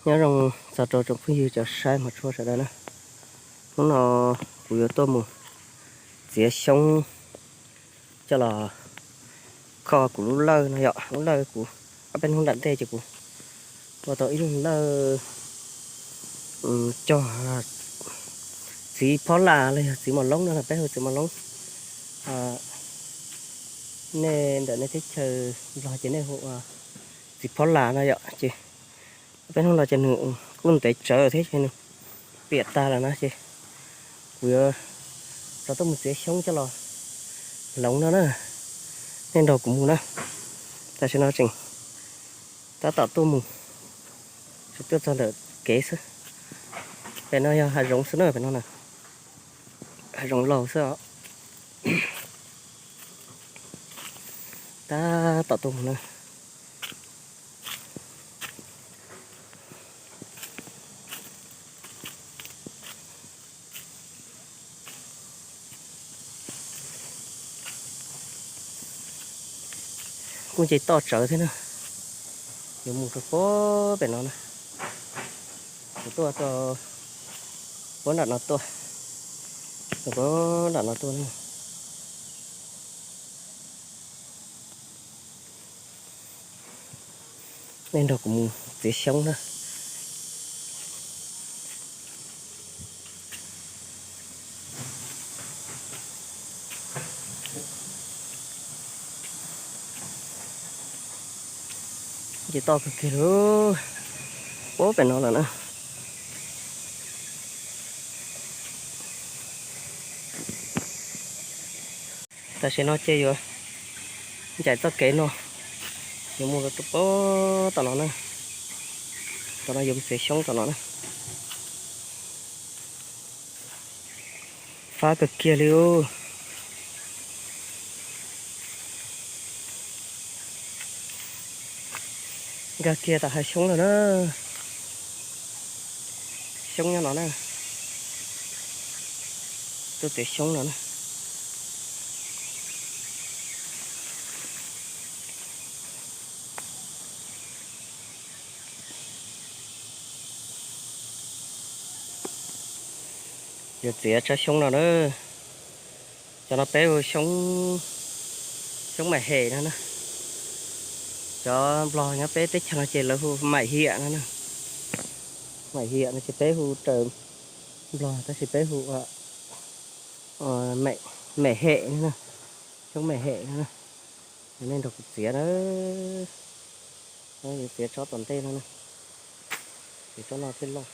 Nyob zoo txog rau tsoom phooj ywg cov saib hmov tshua sawv daws na. Hnub no kuv yuav tuaj mus txiav xyoob coj los kho kuv lub lawj no yom. Lub lawj kuv ob peb hnub nram ntej ces kuv ua tau ib lub lawj cog txiv phob las los yog txiv mos loob no, peb hu txiv mos loob. Nej ntawm nej teb chaws Nplog ces nej hu ua txiv phob las no yom. Ces peb hnub no ces nws kuj ntev tsawv thiab ces nws piam tag lawm na ces kuv yuav rov tuaj mus txiav xyoob coj los hloov no na. Nej nrog kuv mus na. Tam sim no tseem tab tom tuaj mus, tseem tuaj txog ntawm kev xwb. Pem no yog hav zoov xwb na, pem no na, hav zoov laug xwb os. Tab tom tuaj mus na. Kuj nce toj tsawv thiab na. Yuav mus rau puag pem no na. Kuv tuaj rau puag nram no tuaj, rau puag nram no tuaj na. Nej nrog kuv mus txiav xyoob na. Nce toj kawg kiag li, puag pem no lawm na. Tam sim no ces yuav ncaim txoj kev no, yuav mus rau puag tom no na. Tom no yuav mus txiav xyoob tom no na. Fab kawg kiag li. Nkag kiag tom hav xyoob lawm na. Xyoob nyob no na. Tuaj txiav xyoob no na. Yuav txiav tsab xyoob no na. Cov no peb hu xyoob, xyoob maim hem no na. Cov Nplog nyob peb teb chaws no ces lawv hu maim hiam no na. Maim hiam no ces peb hu raws Nplog tab sis peb hu ua maim hem no na. Xyoob maim hem no na. Nej nrog kuv txiav na. Yuav txiav tsob tom ntej no na. Txiav tsob no thiaj loj.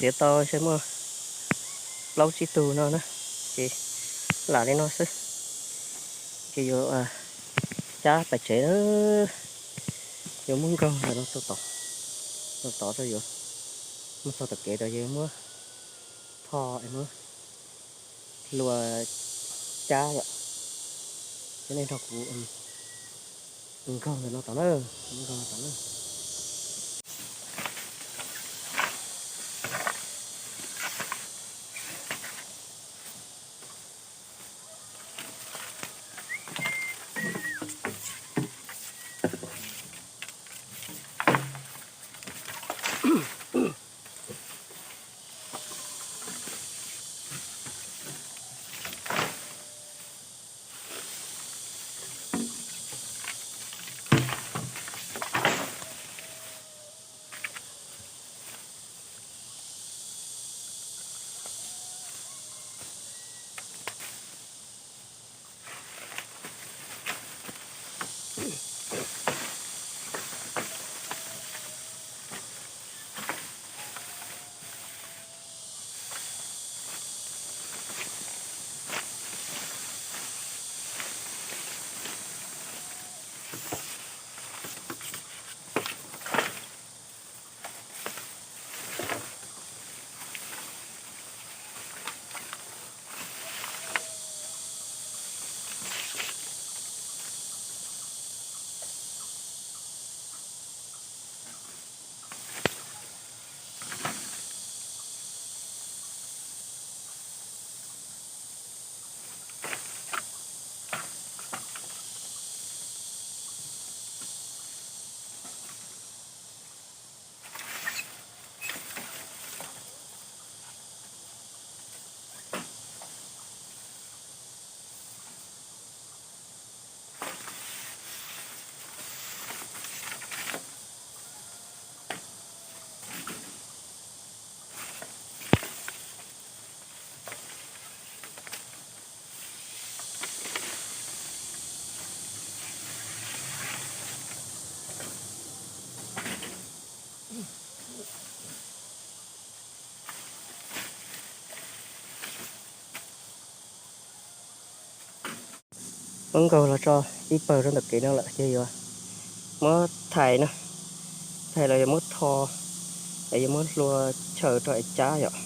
Txiav tau ntshe muaj plaub tsib tug no na, ces lam li no xwb. Ces yuav cab pais tsev na, yuav muab nkaug ntawm no rau tod, rau tod rau yuav mus txog tom kev rau yuav muab tho es muab hlua cab yom. Ces nej nrog kuv nkaug ntawm no tod na, nkaug no tod na. Muab nkaug los tso ib pawg rau ntawm kev no lawm ces yuav muab thais na, thais los yuav muab tho, es yuav muab hlua chaw rau es cab yom.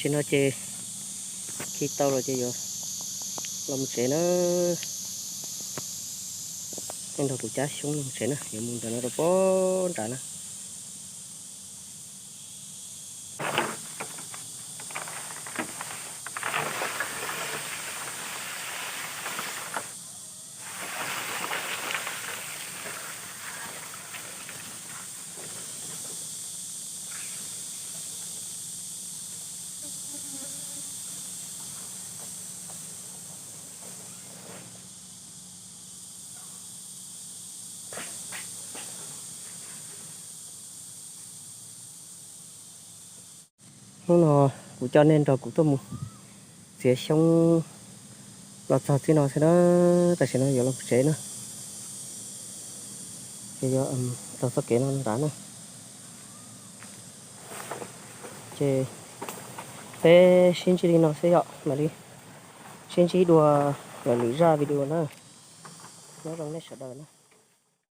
Ces no ces khi tau los ces yuav los mus tsev na. Nej nrog kuv cab xyoob los mus tsev na, yuav mus ntawm no rau pem nram na. Hnub no kuv coj nej nrog kuv tuaj mus txiav xyoob los txog txij no xwb na, tam sim no yuav los tsev na. Ces yuav taug txoj kev no nrad na. Ces peb sib ntsib li no xwb yom, mam li sib ntsib dua lwm zaj video na. Nyob zoo nej sawv daws na.